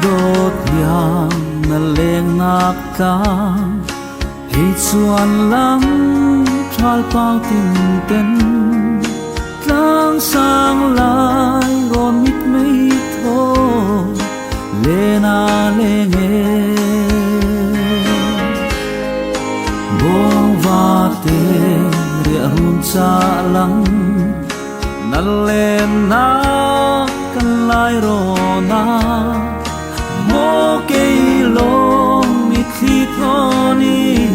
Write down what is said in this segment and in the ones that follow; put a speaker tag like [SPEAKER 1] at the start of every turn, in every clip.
[SPEAKER 1] dawt hian na leng nak tlang Hei chuan lam thal pau tin ten Tlang sang lai rawn mit mei tho Lena leng e Bawng va te riah run cha lang Na len nak kan lai rawn a Maw kei lawng mitthli thawn in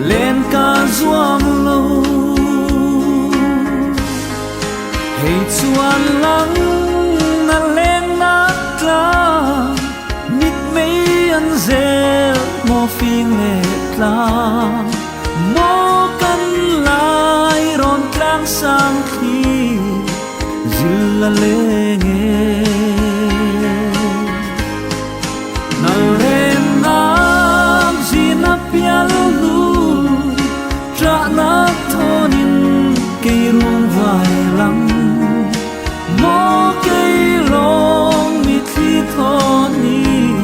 [SPEAKER 1] len ka zuam lo. Hei chuan lang na lennak tlang mitmei an zel maw fing le tlang maw kan lai rawn tlang sang thli zil a leng e. Na lennak zin a pial lu ṭahnak thawngin kei rung vai lang maw kei lawng mitthli thawngin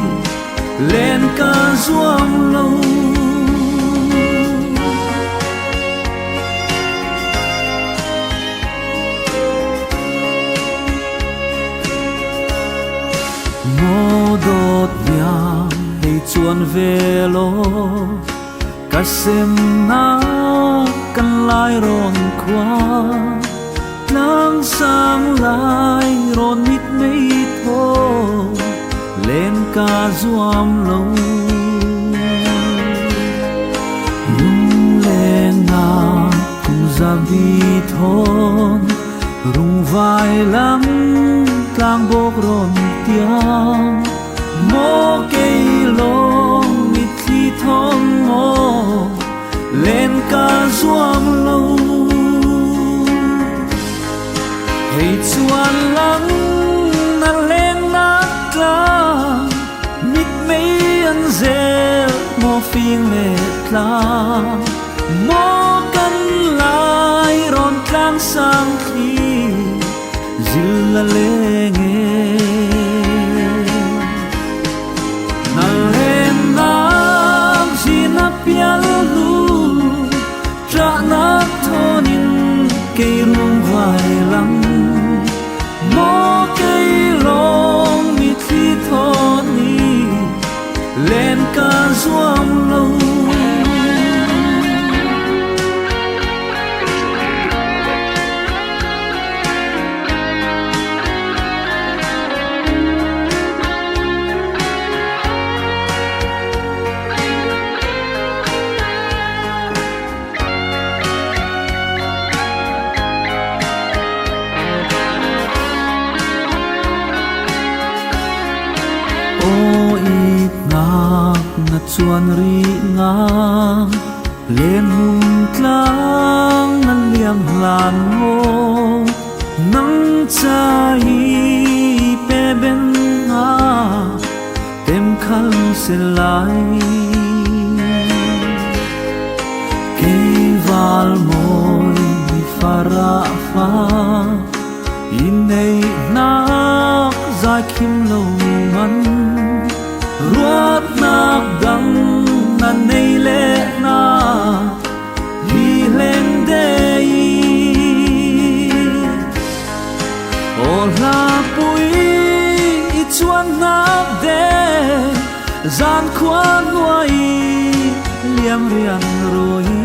[SPEAKER 1] len ka zuam lo. Maw dawt iang hei chuan ve law ka semnak kan lai rawn khua tlang sang lai rawn mitmei thaw len ka zuam lo. Lunglennak kum zabi thawn rungvai lam tlangbawk rawn tiang maw kei lawng mitthli thawng maw len ka zuam lo. Hei chuan lang na lennak tlang mitmei an zel maw fing le tlang maw kan lai rawn tlang sang thli zil a leng e. Na lennak zin a pial lu ṭahnak thawngin kei rung vai lang maw kei lawng mitthli thawngin len ka zuam lo. Aw itnak na chuan rih nga len hmun tlang na liam hlan maw nang ca i pe ben nga tem khal se lai. Kei val mawi mi fara fa i neihnak zai khim lo man ruatnak dang na nei le na hi hleng dei. Aw hla pui i chuannak de zan khua nuai liam rian rui.